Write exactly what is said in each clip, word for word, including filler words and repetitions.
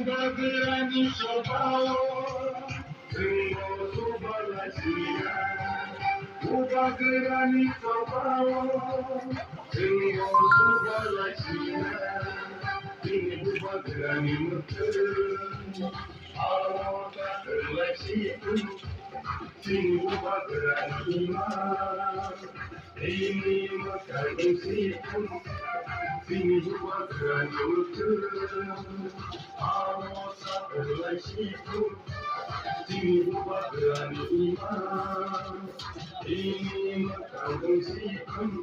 Bubagrani chobao, chwngbo chubalaisina. Bubagrani chobao, chwngbo chubalaisina. Chini bubagrani mwkhwtwng, aro ta kwlaisina. Chini bubagrani ima. Chini bubagrani mwkhwtwng, aro sa kwlaisithung. Chini bubagrani ima, chini mwkhwtwng.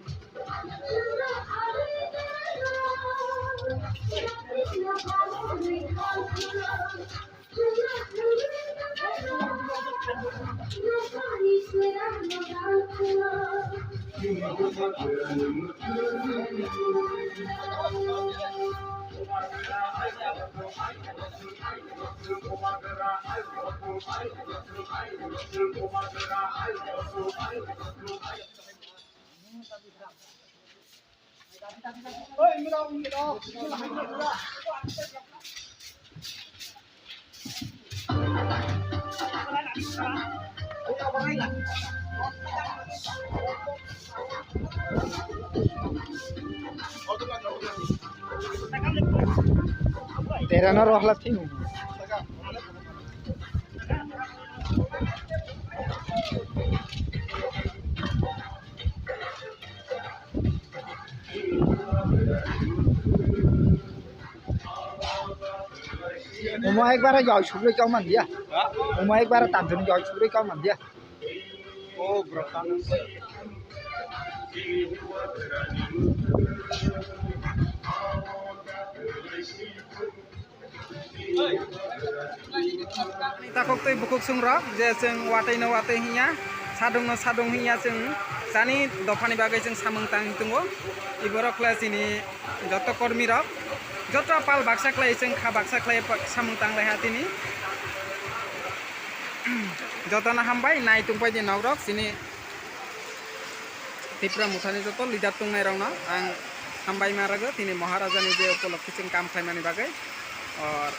Terano rohla thing. Omo ekbar joi subrui kau mandia. Omo ekbar tanjoni joi subrui kau mandia. Oh, bro, tanang. Takhuk tei bukhuk song rok je chwng watwi no watwi hinya, sadung no sadung hinya, chwng chani dopha ni bagwi chwng samung tangwi tongo. Iborok khlai chini joto kormi rok, joto pal baksa khlai chwng kha baksa khlai samung tang lai ha tini. Joto no hambai nai tong pai di nok rok chini. Tipra Mothani joto leader tongnairokno ang hambai ma rwgo, tini Maharaja ni je upolokhe chwng kam khlaimani bagwi. Or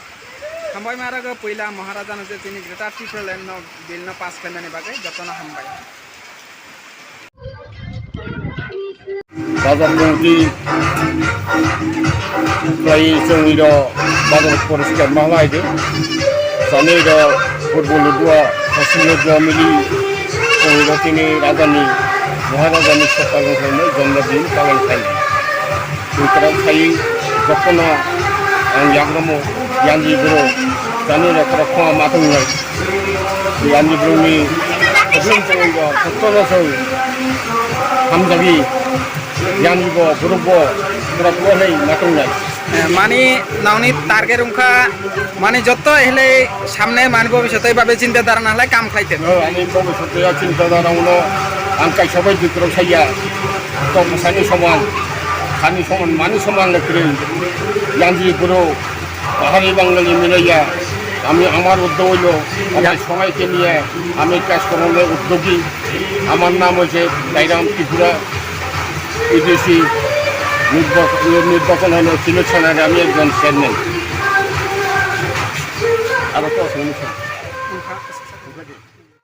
hambai ma rwgo puila Maharaja no je chini Greater Tipraland no bill no pass khlaimani bagwi jotono hambai. Bazar committee. Khlai chwngni rok bazar poriskar ma khlai di. Chani rok football dua, hasil dua mili. Chwngni rok tini rajani, Maharaja ni sokal wngkhaino, jonmo din palan khai. Twitter khai jotono ang yagramo yanji bro, chani rok khoro khoma ma tongnai. Yanji bro ni problem chwngno jotono chwng hamjagwi. Yanji bo, borok bo, borok bo hai ma tongnai. Eh, mani nokni target wngkha, mani joto hele samne mani bobiswtwi babe chinta dhara na halai kam khlai tong. Oh, ani bobiswtwi chinta dhara uno ang kaisa bai dui borok saya. To masani soman, sani soman, mani soman le kwrwi. Yanji borok, bahari bangla ni milaya, ami amar uddo hoilo, ami Ya. Songai keniya, ami kaj kormo le uddogi. আমার নাম হচ্ছে রায়রাম ত্রিপুরা, এডিসি নির্বাচন, নির্বাচন হলো সিলেকশনের আমি একজন চেয়ারম্যান। আরো তো আছে, উনি